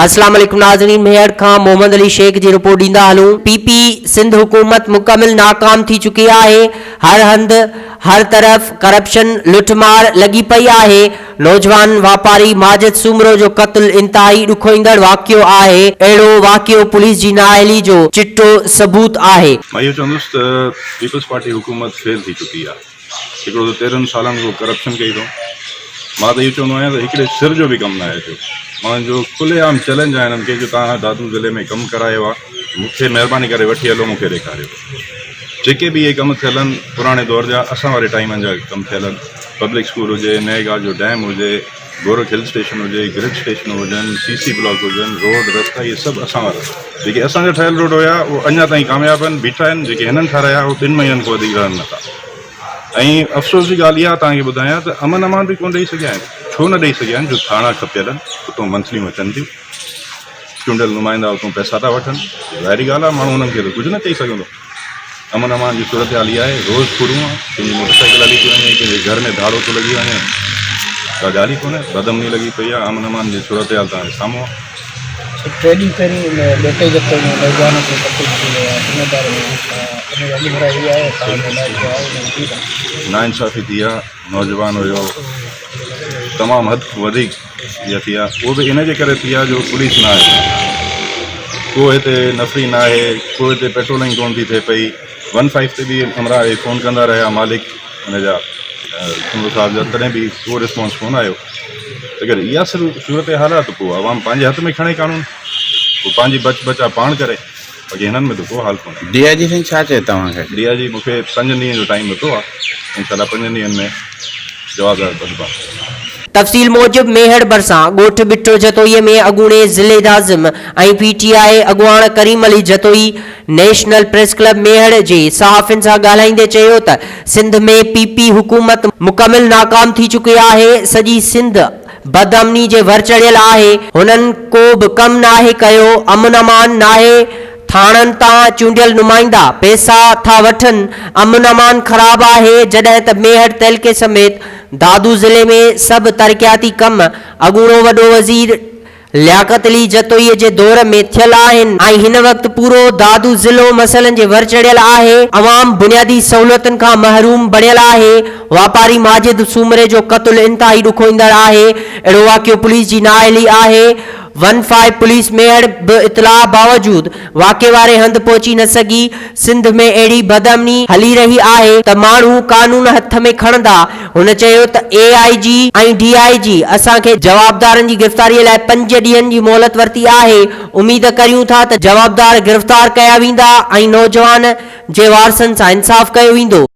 اسلام عليڪم ناظرين ميهڙ کان محمد علي شيخ جي رپورٽ ڏيندا هلون پي پي سنڌ حڪومت مڪمل ناڪام ٿي چڪي آهي هر هنڌ هر طرف ڪرپشن لٺ مار لڳي پئي آهي نوجوان واپاري ماجد سومرو جو قتل انتهائي ڏکوئيندڙ واقعو آهي اهڙو واقعو پوليس جي نااهلي جو چٽو ثبوت آهي. مان اهو چوندس ته پيپلز پارٽي حڪومت فيل ٿي چڪي آهي. هڪڙو ته 13 سالن کان ڪرپشن ڪئي اٿئون. مان ته اهو چوندو آهيان ته هڪڙي سر جو به ڪم ناهي ٿيو. مان جو کلي عام چئلينج آهي هنن کي جو توهان دادو ضلعي ۾ ڪم ڪرايو آهي مون کي مهرباني ڪري وٺي هلو مون کي ڏيکاريو. جيڪي به اهي ڪم ٿيل آهن پراڻي دور جا اسان واري ٽائيمن جا ڪم ٿيل آهن. پبلڪ اسڪول هجي، نئين گاج جو ڊيم هجي، گورک هل اسٽيشن هجي، گرڊ اسٽيشن هجن، سي سي بلاڪ هجن، روڊ رستا اهي سڀ اسان وارا جيڪي اسان جا ٺهيل روڊ هيا اهي اڃا تائين ڪامياب آهن بيٺا آهن جيڪي هنن ٺهرايا اهي ٻن مهينن کان وڌيڪ رهن نٿا ۽ افسوس جي ڳالهه اها توهان کي ٻڌايان ته امن امان به ڪونه ڏئي سگهيا آهن ڇو نه ڏئي سگهيا آهن جو ٿاڻا کپيل آهن اتو منٿليون اچن ٿيون چونڊيل نمائندا اتو پئسا ٿا وٺن ظاهري ڳالهه آهي ماڻهو انهن کي ته ڪجهه نه چئي سگهندو امن امان جي صورتحال اها آهي روز ڦرون آهي ڪنهن جي موٽر سائيڪل هلي ٿي وڃي ڪنهن جي گهر ۾ ڌاڙو ٿو لڳي وڃي ڪا ڳالهه ئي ڪونهي بدامني لڳي پئي آهي امن امان جي صورتحال توهان جي سامهون آهي. سر ٽي ڏينهن پهرين ان ٻيٽي جتوئي ۾ نوجوان جو قتل ٿي ويو آهي ان باري ۾ ڇا ان جو اڳڀرائي آهي توهان جو علائقو آهي ان جي ناانصافي ٿي آهي نوجوان هيو تمام حد کان وڌيڪ اها ٿي آهي اهو به ان جي ڪري ٿي آهي جو پوليس نه آهي ڪو هتي نفري نه آهي ڪو هتي پيٽرولنگ ڪونه ٿي ٿئي پئي ون فائيو تي به همراهه اهي فون ڪندا رهيا مالڪ ان جا سومرو صاحب جا تڏهن به ڪو رسپانس ڪونه آيو اگر اها صورتحال آهي ته پوء عوام پنهنجي هٿ ۾ کڻي قانون پوء پنهنجي بچ بچاء پاڻ ڪري باقي هنن ۾ ته ڪو حال ڪونهي. ڊي I جي سائين ڇا چيو توهان کي؟ ڊي I جي مون کي پنجن ڏينهن جو ٽائيم ڏتو آهي انشاء الله پنجن ڏينهن ۾ جوابدار ٻڌبا. تفصيل موجب ميهڙ ڀرسان ڳوٺ ٻٽو جتوئي ۾ اڳوڻي ضلعي ناظم ۽ پي ٽي آء اڳواڻ Karim Ali Jatoi national press club Mehar جي صحافين سان ڳالهائيندي چيو ته سنڌ ۾ پي پي حڪومت مڪمل ناڪام ٿي چڪي آهي سڄي سنڌ بدامني جي ور چڙهيل آهي، هنن ڪو به ڪم ناهي ڪيو، امن امان ناهي، ٿاڻن تان چونڊيل نمائندا پئسا ٿا وٺن، امن امان خراب آهي، جڏهن ته ميهڙ تعلقي سميت دادو ضلعي ۾ سڀ ترقياتي ڪم اڳوڻو وڏو وزير لياقت علي جتوئي جي دور ۾ ٿيل آهن ۽ هن وقت پورو دادو ضلعو مسئلن جي ور چڙهيل آهي، عوام بنيادي سهولتن کان محروم بڻيل آهي، واپاري ماجد سومري جو قتل انتهائي ڏکوئيندڙ آهي، اهڙو واقعو پوليس جي نااهلي آهي، ون فائيو پوليس ميهڙ به اطلاع باوجود واقعي واري هنڌ پهچي نه سگهي، سنڌ ۾ اهڙي بدامني هلي رهي آهي ته ماڻهو قانون هٿ ۾ کڻندا، هن چيو ته اي آء جي ۽ ڊي I جي اسان کي جوابدارن جي گرفتاري لاء پنج ڏينهن جي مهلت ورتي آهي، اميد ڪريون ٿا ته جوابدار گرفتار ڪيا ويندا ۽ نوجوان جي وارثن سان انصاف ڪيو ويندو.